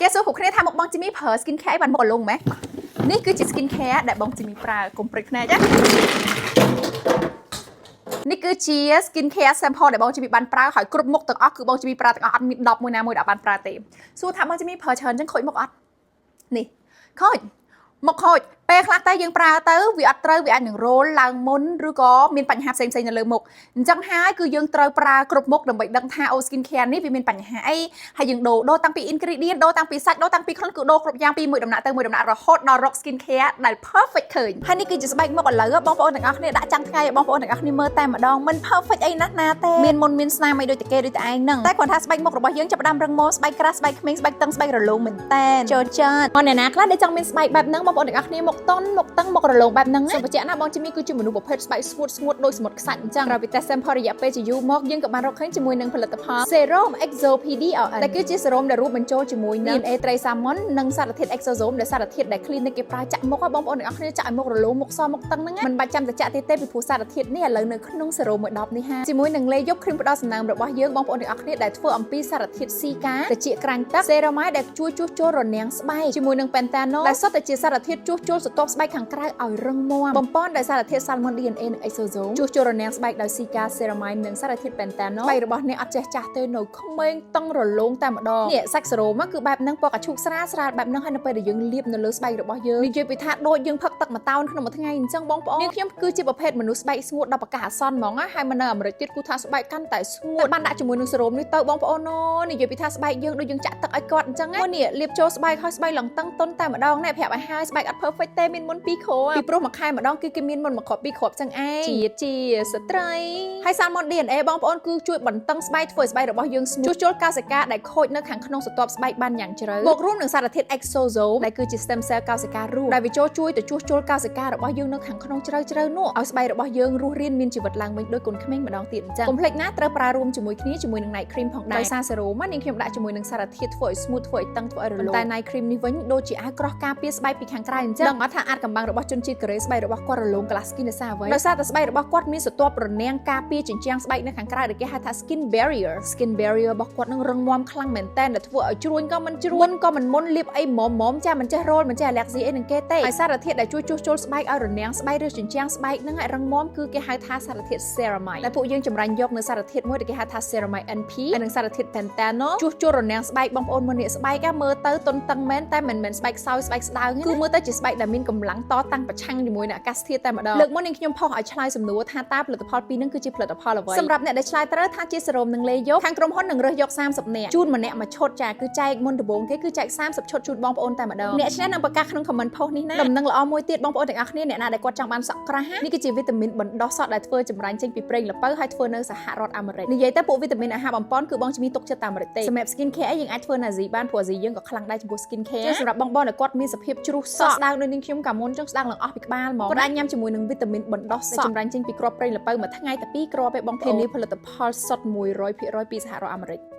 គេសួរគ្រប់គ្នាថាមុខបងជីមីប្រើ skin care អីបានមុខរលោងម៉េះនេះគឺជា skin care ដែលបងជីមីប្រើកុំព្រិចភ្នែកណានេះគឺជា skin care sample ដែលបងជីមីបានប្រើហើយគ្រប់មុខទាំងអស់គឺបងជីមីប្រើទាំងអស់អត់មាន10មួយណាមួយដែលអត់បានប្រើទេសួរថាបងជីមីប្រើច្រើនចឹងខូចមុខអត់នេះខូចមុខខូចពេលខ្លះទៅយើងប្រើទៅវាអត់ត្រូវវាអាចនឹងរោលឡើងមុនឬក៏មានបញ្ហាផ្សេងៗនៅលើមុខអញ្ចឹងហើយគឺយើងត្រូវប្រើគ្រប់មុខដើម្បីដឹងថាអូ skin care នេះវាមានបញ្ហាអីហើយយើងដូរដូរតាំងពី ingredient ដូរតាំងពីសាច់ដូរតាំងពីខ្លួនគឺដូរគ្រប់យ៉ាងពីមួយដំណាក់ទៅមួយដំណាក់រហូតដល់រក skin care ដែល perfect ឃើញហើយនេះគឺជាស្បែកមុខឥឡូវបងប្អូនទាំងអស់គ្នាដាក់ចាំងថ្ងៃឲ្យបងប្អូនទាំងអស់គ្នាមើលតែម្ដងមិន perfect អីណាស់ណាទេមានមុនមានស្នាមអីដូចតែគេដូចតែឯងហ្នឹងតែគ្រាន់ថាស្បែកមុខរបស់យើងចាប់ផ្ដើមរឹងមាំស្បែកក្រាស់ស្បែកក្មេងស្បែកតឹងស្បែករលោងមែនតែនចូលចិត្តមកអ្នកណាខ្លះដែលចង់មានស្បែកបែបហ្នឹងបងប្អូនទាំងអស់គ្នាមុខតុនមុខតឹងមុខរលោងបែបហ្នឹងសូមបញ្ជាក់ណាបងជីមីគឺជាមនុស្សប្រភេទស្បែកស្ងួតស្ងួតដូចសមុទ្រខ្សាច់អញ្ចឹងក្រោយពី test sample រយៈពេលជាយូរមកយើងក៏បានរកឃើញជាមួយនឹងផលិតផល Serum Exo PDRN ដែលគឺជា serum ដែលរួមបញ្ចូលជាមួយនឹង DNA ត្រី salmon និងសារធាតុ exosome ដែលសារធាតុដែល clinic គេប្រើចាក់មុខហ៎បងប្អូនទាំងអស់គ្នាចាក់ឲ្យមុខរលោងមុខសមុខតឹងហ្នឹងណាមិនបាច់ចាំតែចាក់ទៀតទេពីព្រោះសារធាតុនេះឥឡូវនៅក្នុង serum មួយដបនេះហាជាមួយនឹងលេយប់គ្រីមផ្ដល់សំណើមរបស់យើងបងប្អូនទាំងអស់គ្នាដែលធ្វើអំពីសារធាតុ Cica ត្រចៀកក្រាញ់ទឹក Ceramide ដែលជួយជួសជុលរនាំងស្បែកជាមួយនឹង Panthenol ដែលសុទ្ធតែជាសារធាតុជួសជុលស្រទាប់ស្បែកខាងក្រៅឲ្យរឹងមាំបំពន់ដោយសារធាតុ Salmon DNA និង Exosome ជួសជុលរនាំងស្បែកដោយ Cica Ceramide និងសារធាតុ Panthenol ស្បែករបស់អ្នកអត់ចេះចាស់ទេនៅក្មេងតឹងរលោងតែម្ដងនេះសាច់សេរ៉ូមគឺបែបហ្នឹងពណ៌កាឈូកស្រាលស្រាលបែបហ្នឹងហើយនៅពេលដែលយើងលាបនៅលើស្បែករបស់យើងនិយាយពីថាដូចយើងផឹកទឹកម្តោនក្នុងមួយថ្ងៃអញ្ចឹងបងប្អូននេះខ្ញុំគឺជាប្រភេទមនុស្សស្បែកស្ងួតដល់ប្រកាសអាសន្នហ្មងណាហើយមកនៅអាមេរិកទៀតគូថាស្បែកកាន់តែស្ងួតបានដាក់ជាមួយនឹងសេរ៉ូមនេះទៅបងប្អូនអូនិយាយពីថាស្បែកយើងដូចយើងចាក់ទឹកឲ្យគាត់អញ្ចឹងណានេះលាបចូលស្បែកហើយស្បែកឡើងតឹងតុនតែម្ដងណែប្រាប់ឲ្យហើយស្បែកអត់ perfect ទេមានមុនពីរគ្រាប់ពីព្រោះមួយខែម្ដងគឺគេមានមុនមួយគ្រាប់ពីរគ្រាប់ចឹងឯងជាជាស្ត្រីហើយ Salmon DNA បងប្អូនគឺជួយបន្តឹងស្បែកធ្វើឲ្យស្បែករបស់យើង smooth ជួសជុលកោសិកាដែលខូចនៅខាងក្នុងស្រទាប់ស្បែកបានយ៉ាងជ្រៅបូករួមនឹងសារធាតុ exosome ដែលគឺជា stem cell កោសិការស់ដែលវាចូលជួយទៅជួសជុលកោសិការបស់យើងនៅខាងក្នុងជ្រៅជ្រៅនោះឲ្យស្បែករបស់យើងរស់រានមានជីវិតឡើងវិញដូចកូនក្មេងម្ដងទៀតអញ្ចឹងកុំភ្លេចណាត្រូវប្រើរួមជាមួយគ្នាជាមួយនឹង night cream ផងដែរដោយសារ serum នាងខ្ញុំដាក់ជាមួយនឹងសារធាតុធ្វើឲ្យ smooth ធ្វើឲ្យតឹងធ្វើឲ្យរលោងតែ night cream នេះវិញដូចជាអាវក្រោះការពារស្បែកពីខាងក្រៅអញ្ចឹងដឹងអត់ថាអាចកំបាំងរបស់ជនជាតិកូរ៉េស្បែករបស់គាត់រលោង glass skin ដោយសារអ្វីដោយសារតែស្បែករបស់គាត់មានស្រទាប់រនាំងការពារជញ្ជាំងស្បែកនៅខាងក្រៅដែលគេហៅថា skin barrier skin barrier របស់គាត់នឹងរឹងមាំខ្លាំងមែនតើដែលធ្វើឲ្យជ្រួញក៏មិនជ្រួញក៏មិនមុនលាបអីមុំមុំចាមិនចេះរោលមិនចេះ allergy អីនឹងគេទេហើយសារធាតុដែលជួយជួសជុលស្បែកឲ្យរនាំងស្បែកឬជញ្ជាំងស្បែកហ្នឹងឲ្យរឹងមាំគឺគេហៅថាសារធាតុ ceramide ដែលពួកយើងចម្រាញ់យកនៅសារធាតុមួយដែលគេហៅថា ceramide NP ហើយនិងសារធាតុ panthenol ជួសជុលរនាំងស្បែកបងប្អូនមើលនេះស្បែកមើលទៅទន់តឹងមែនតែមិនមែនស្បែកខ្សោយស្បែកស្ដើងទេគឺមើលទៅជាស្បែកដែលមានកម្លាំងតតាំងប្រឆាំងជាមួយនឹងអាកាសធាតុតែម្ដងលើកមុននាងខ្ញុំផុសឲ្យឆ្លើយសំណួរថាតើផលិតផលពីរហ្នឹងគឺជាផលិតផលអ្វីសម្រាប់អ្នកដែលឆ្លើយត្រូវថាជាសេរ៉ូមនិងលេយកខាងក្រុមហ៊ុននឹងរើសយក30នាក់ជូនម្នាក់មួយឈុតចាគឺចែកមុនដំបូងគេគឺចែក30ឈុតជូនបងប្អូនតែម្ដងអ្នកឈ្នះនឹងប្រកាសក្នុង comment post នេះណាដំណឹងល្អមួយទៀតបងប្អូនទាំងអស់គ្នាអ្នកណាដែលគាត់ចង់បានសក់ក្រាស់នេះគឺជាវីតាមីនបណ្ដោះសក់ដែលធ្វើចម្រាញ់ចេញពីប្រេងល្ពៅហើយធ្វើនៅសហរដ្ឋអាមេរិកនិយាយទៅពួកវីតាមីនអាហារបំប៉នគឺបងជំនីទុកចិត្តតាមអាមេរិកទេសម្រាប់ skin care យើងអាចធ្វើនៅអាស៊ីបានព្រោះអាស៊ីយើងក៏ខ្លាំងដែរចំពោះ skin care សម្រាប់បងប្អូនដែលគាត់មានសភាពជ្រុះសក់ស្ដើងដូចនាងខ្ញុំកាលមុនចង់ស្ដើងឡើងអស់ពីក្បាលហ្មងគាត់អាចញ៉ាំជាមួយនឹងវីតាមីនបណ្ដោះសក់ចម្រាញ់ចេញពីគ្រាប់ប្រេងល្ពៅមួយថ្ងៃតែ2គ្រាប់ឯងបងប្អូននេះផលិតផលសុទ្ធ100%ពីសហរដ្ឋអាមេរិក។